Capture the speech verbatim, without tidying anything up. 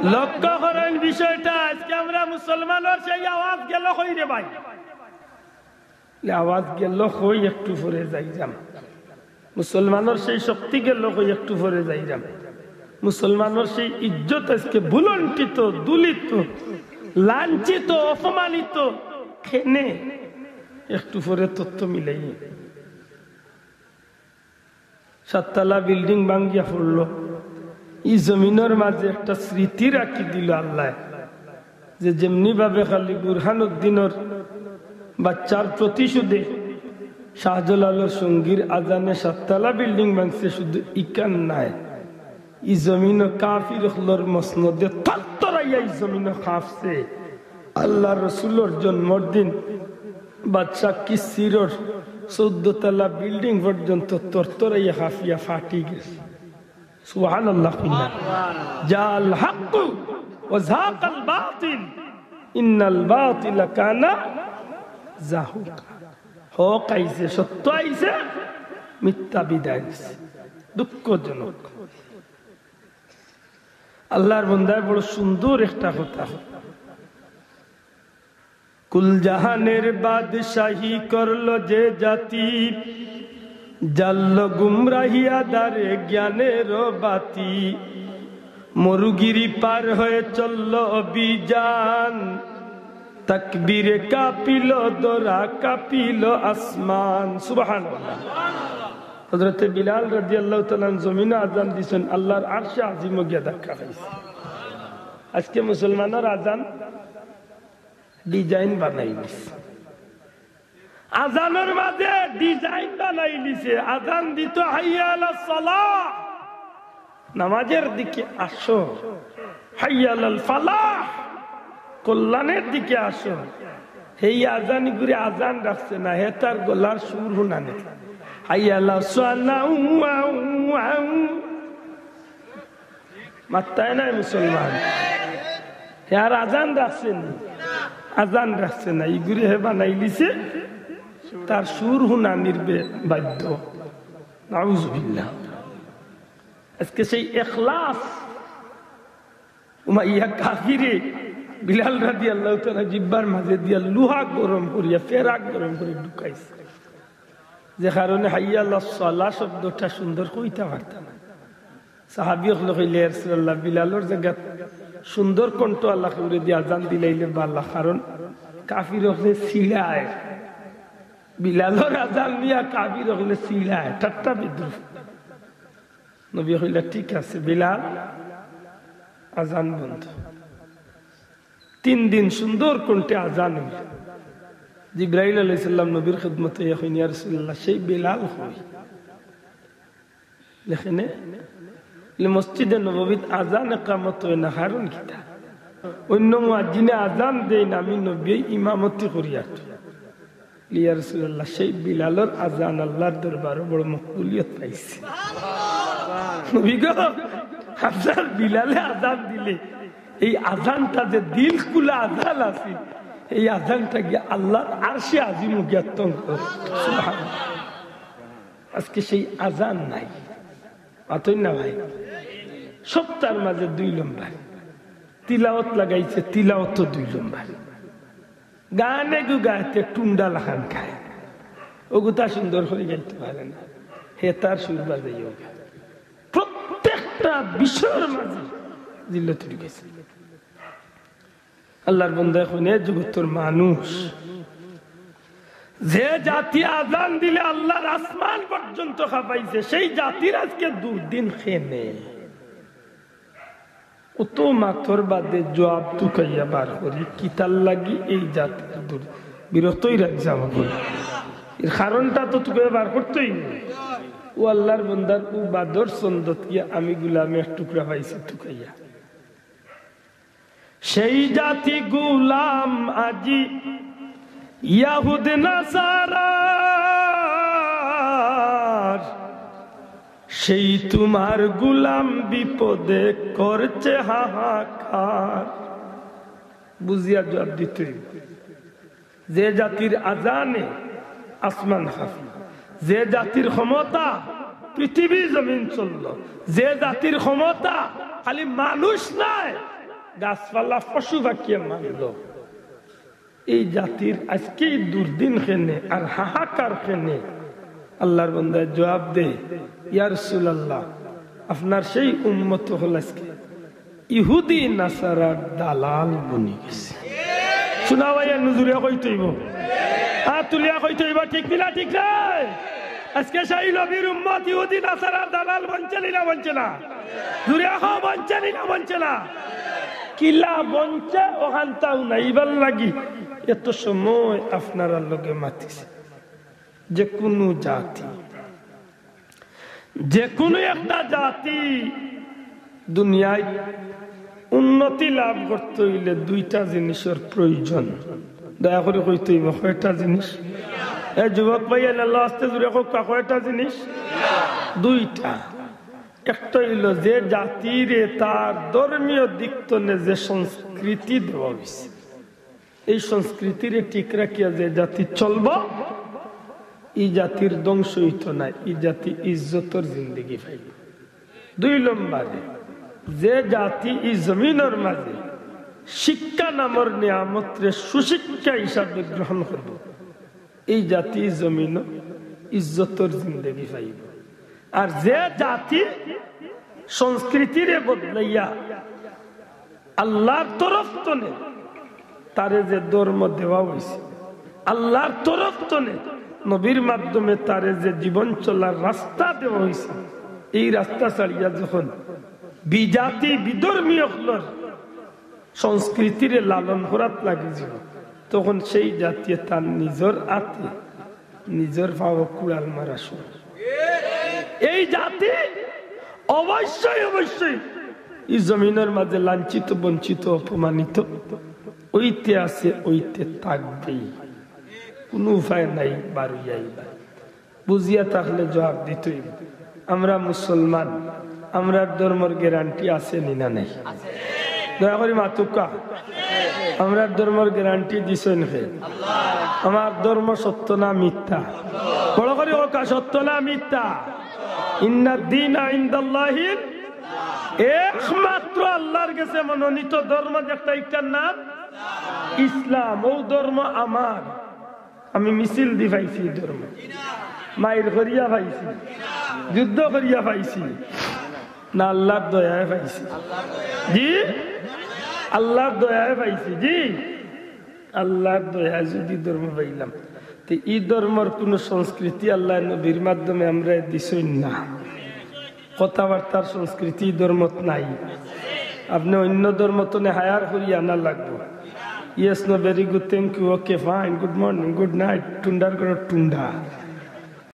লক্ষ্য করইন বিষয়টা, আজকে আমরা মুসলমানর সেই আওয়াজ গেল কই রে ভাই? আওয়াজ গেল কই, একটু পরে যাইরাম। মুসলমানর সেই শক্তি গেল কই, একটু পরে যাইরাম। মুসলমানর সেই ইজ্জত আজকে ভূলুণ্ঠিত, ধুলিত, লাঞ্ছিত, অপমানিত, কেনে? একটু পরে তথ্য মিলাই। সাততলা বিল্ডিং ভাঙ্গিয়া পড়লো। ই জমিনর মাঝে একটা স্মৃতি রাখি দিল আল্লায়, যে যেমনি ভাবে খালি বুরহানুদ্দিনর বাচ্চার প্রতিশোধে শাহজালালর সঙ্গীর আজানে সাততলা বিল্ডিং ভাঙছে, শুধু ইখান নায়, ই জমিনও কাফির অকলর মসনদে তরতরাইয়া ই জমিনও কাঁপছে। আল্লার রসুলর জন্মর দিন বাদশা কিসিরর চৌদ্দ তলা বিল্ডিং পর্যন্ত তরতরাইয়া কাঁপিয়া ফাটি গেছে। সুবহানাল্লাহ কইলা। জাআল হাক্কু ওয়া যাহাকাল বাতিল, ইন্নাল বাতিলা কানা যাহুকা। হক আইছে, সত্য আইছে, মিথ্যা বিদায় নিছে। দুঃখজনক। আল্লার বন্দায় বড় সুন্দর একটা কথা, কুল জাহানের বাদশাহী করল যে জাতি, জ্বালল গুমরাহি আধারে জ্ঞানের বাতি। মরুগিরি পার হয়ে চলল অভিযান, তাকবীরে কাঁপিল ধরা, কাঁপিল আসমান। সুবহানাল্লাহ। হযরতে বিলাল রাদিয়াল্লাহু তাআলা আনহু জমিনো আজান দিছইন, আল্লার আরশে আজিমও গিয়া ধাক্কা খাইছে। আজকে মুসলমানর আজান ডিজাইন বানাই দিছে। আজানর মাঝে ডিজাইন বানাই দিছে। আজান দিত হাইয়া আলাস সালাহ, নামাজের দিকে আসো, হাইয়া আলাল ফালাহ, কল্যাণের দিকে আসো। হেই আজানি করে আজান রাখছে না, হে তার গলার সুর হুনানি। হাইয়া আলাস সালাহ, মাত্তায় নাই মুসলমান। হে আর আজান রাখছে নি, আজান রাখছে না, ইগুরে হে বানাই দিছে তার সুর হুনানির বে-, বাধ্য। নাউজুবিল্লাহ। আজকে সেই এখলাস, উমাইয়া কাফিরে বিলাল রাদিয়াল্লাহু তাআলা জিব্বার মাঝে দিয়া লুহা গরম করিয়া, ফেরাক গরম করিয়া ঢুকাইছে, যে কারণে হাইয়া আলাস সালাহ শব্দটা সুন্দর কইতা পারতা না। সাহাবী অকলে কইলা, "ইয়া রাসূলুল্লাহ, বিলালর জাগাত সুন্দর কণ্ঠ আলা কেউরে দিয়া আজান দিলাইলে বালা, কারণ কাফির অকলে চিড়ায়, বিলালর আজান নিয়া কাফির অকলে চিড়ায়, ঠাট্টা বিদ্রুপ।" নবী কইলা, "ঠিক আছে বিলাল, আজান বন্ধ।" তিন দিন সুন্দর কণ্ঠে আজান অইল। জিব্রাইল আলাইহিস সালাম নবীর খেদমতে আইয়া কইন, "ইয়া রাসূলুল্লাহ, সেই বিলাল কই?" লেখেনে, বলে, "মসজিদে নববীত আজান একামত অয় না, কারণ কিতা?" "অইন্য মুয়াজ্জিনে আজান দেইন, আমি নবীয়ে ইমামতি করিয়ার।" "ইয়া রাসূলুল্লাহ, সেই বিলালর আজান আল্লার দরবারো বড় মকবুলিয়ত পাইছে।" নবী গো, আপনার বিলালে আজান দিলে, এই আজানটা যে দিল খুলা আজান আছে, এই আজানটা গিয়া আল্লার আরশে আজিমো গিয়া তং করে। সুবহানাল্লাহ। আজকে সেই আজান নাই। মাতইন না ভাই? সপ্তাহর মাঝে দুই নম্বর। তিলাওত লাগাইছে, তিলাওতও দুই নম্বর। গানে গু গাইতে টুন্ডা লাখান খায়। অগুতা সুন্দর করি গাইতে পারে না। হে তার সুর বাজাইও গা। প্রত্যেকটা বিষয়র মাঝে জিল্লতি ঢুকাইছে। আল্লার বন্দায় কইন, এ জগতর মানুষ, যে জাতি আজান দিলে আল্লার আসমান পর্যন্ত কাঁপাইছে, সেই জাতির আজকে দুর্দিন কেনে? অত মাতর বাদে জুয়াব তুকাইয়া বার করি, কিতার লাগি এই জাতির দুর-, বিরতই রাখছে আমাকে। এর কারণটা তো তুকাইয়া বার করতেই। ও আল্লার বন্দার ও বাদর সন্দত গিয়া আমি গুলামে এক টুকরা পাইছি তুকাইয়া। সেই জাতি গুলাম আজি ইয়াহুদ নাসারার, সেই তোমার গুলাম বিপদে করছে হাহাকার। বুঝিয়া জুয়াব দিতে অইবো। যে জাতির আজানে আসমান কাঁপে, যে জাতির ক্ষমতা পৃথিবী জমিন চলল, যে জাতির ক্ষমতা খালি মানুষ নায়, গাছপালা, পশু পাখিয়ে মানলো। এই জাতির আজকে এই দুর্দিন কেনে আর হাহাকার কেনে? আল্লাহর বান্দায় জবাব দে, "ইয়া রাসূলুল্লাহ, আপনার সেই উম্মত অকল আজকে ইহুদি নাসারার দালাল বনি গেছে।" শুনা ভাই, আর নজুরিয়া কইতে অইবো। আর তুলিয়া কইতে অইবো, ঠিক নি না? ঠিক না? আজকে সেই নবীর উম্মত ইহুদি নাসারার দালাল বনছে নি না বনছে না? জুরে কও, বনছে নি না বনছে না? কিলা বনছে, অখানতা হুনাইবার লাগি এত সময় আপনারার লগে মাতিছি। যে কুনু জাতি, যে কুনু একটা জাতি দুনিয়াত উন্নতি লাভ করতে অইলে দুইটা জিনিসর প্রয়োজন। দয়া করি কইতে অইবো, কয়টা জিনিস? এ যুবক ভাই, এনে আল্লাহ আস্তে জুরে কউক্কা, কয়টা জিনিস? দুইটা। একটা অইলো যে জাতিরে তার ধর্মীয় দিক তনে যে সংস্কৃতি দেওয়া অইছে, এই সংস্কৃতিরে ঠিক রাখিয়া যে জাতি চলবো, ই জাতির ধ্বংস অইতো না, ই জাতি ইজ্জতর জিন্দেগি পাইবো। দুই নম্বরে, যে জাতি ই জমিনর মাঝে শিক্ষা নামর নিয়ামতরে সুশিক্ষা হিসাবে গ্রহণ করবো, এই জাতি জমিনও ইজ্জতর জিন্দেগি পাইবো। আর যে জাতি সংস্কৃতিরে বদলাইয়া আল্লাহর তরফ তনে তারে যে ধর্ম দেওয়া অইছে, আল্লাহর তরফ তনে নবীর মাধ্যমে তারে যে জীবন চলার রাস্তা দেওয়া অইছে, এই রাস্তা ছাড়িয়া যখন বিজাতি বিধর্মী অকলর সংস্কৃতিরে লালন করাত লাগি যিবো, তখন সেই জাতিয়ে তার নিজর আতে নিজর পাও কুড়াল মারা শুরু। এই জাতি অবশ্যই, অবশ্যই ই জমিনর মাঝে লাঞ্ছিত, বঞ্চিত, অপমানিত অইতে আছে, অইতে থাকবেই। কুনু উপায় নাই বারইয়া আইবার। বুঝিয়া থাকলে জবাব দিতে অইবো। আমরা মুসলমান, আমরার ধর্মর গ্যারান্টি আছে নি না নাই? দয়া করি মাতুক্কা। আমরার ধর্মর গ্যারান্টি দিছইন কে? আমার ধর্ম সত্য না মিথ্যা? বড় করি কউক্কা, সত্য না মিথ্যা? ইন্নাদ দীনা ইনদাল্লাহিল, একমাত্র আল্লাহর গেছে মনোনীত ধর্ম যেটা, ইটার নাম ইসলাম। অউ ধর্ম আমার। আমি মিছিল দি পাইছি ই ধর্ম, মাইর করিয়া পাইছি, যুদ্ধ করিয়া পাইছি, না আল্লাহর দয়ায় পাইছি? জি, আল্লাহর দয়ায় পাইছি। জি, আল্লাহর দয়ায় যদি ধর্ম পাইলাম, তে ই ধর্মর কুনু সংস্কৃতি আল্লাহর নবীর মাধ্যমে আমরারে দিছইন না। কথাবার্তার সংস্কৃতি ধর্মত নাই। আপনে অইন্য ধর্ম তনে হায়ার করি আনা লাগবো। Yes, no, very good, thank you, okay, fine, good morning, good night, টুন্ডার ঘরর টুন্ডা।